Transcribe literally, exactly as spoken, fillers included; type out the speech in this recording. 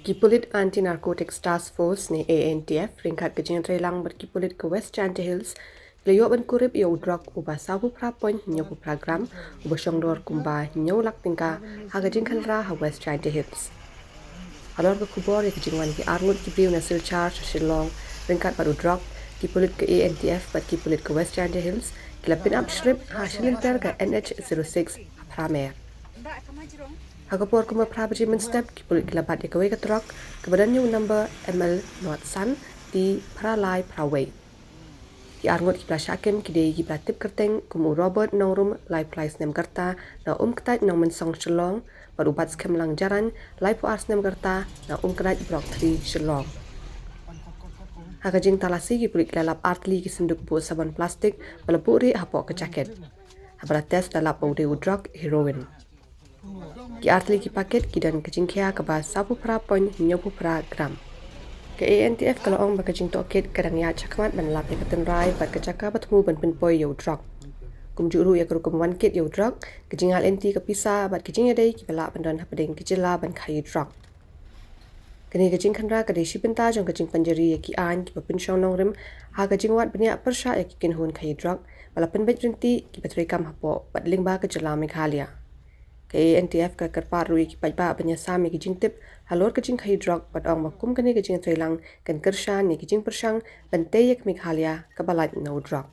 Ki pulit Anti-Narcotics Task Force ne A N T F ryngkat ka jingïatreilang bad ki pulit ka West Jaintia Hills ki la ïoh ban kurup ïa u drok uba sawphew phra point hynñiewphew phra gram uba shong dor kumba hynñiew lak tyngka ha ka jingkhynra ha West Jaintia Hills. Halor ka khubor ïa ka jingwan ki arngut ki briew na Silchar sha Shillong ryngkat bad u drok, ki pulit ka A N T F bad ki pulit ka West Jaintia Hills ki la pynap shrip ha shilynter ka N H zero six ha Phramer. Ha ka por kumba phra baje mynstep, ki pulit ki la bat ïa kawei ka trok kaba don ïa u number M L nod san T phra lai phra wei. Ki arngut kiba la shah kem ki dei kiba la tip kyrteng kum u Robert Nongrum, laiphew lai snem ka rta, na Umkdait Nongmynsong Shillong, bad u Batskhem Langjaran, laiphew ar snem ka rta, na Umkdait Block three Shillong. Ha ka jingtalasi, ki pulit ki la lap artylli ki synduk buh sabon plastik ba la buhrieh hapoh ka jaket. Haba la test, la lap ba u dei u drok heroin. Ki artylli ki paket ki don ka jingkhia kaba sawphew phra point hynñiewphew phra gram. Ka A N T F ka la ong ba ka jingtohkit ka dang ïaid shakhmat ban lap ïa ka tynrai bad ka jaka ba thmu ban pynpoi ïa u drok. Kumjuh ruh ïa ka rukom wan kit ïa u drok, ka jingleit lynti ka pisa bad ka jingïadei kiba lah ban don hapdeng ki jylla ban khaii drok. Kane ka jingkhynra ka dei shi bynta jong ka jingpynjari ïa ki aiñ kiba pynshong nongrim ha ka jingwad bniah pyrshah ïa ki kynhun khaii drok ba la pynbeit ryntih, kiba treikam hapoh bad lyngba ka jylla Meghalaya. Ka A N T F ka kyrpad ruh ïa ki paidbah ban ïasam ïa ki jingtip halor ka jingkhaii drok bad ong ba kum kane ka jingïatreilang kan kyrshan ïa ki jingpyrshang ban tei ïa ka Meghalaya kaba lait na u drok.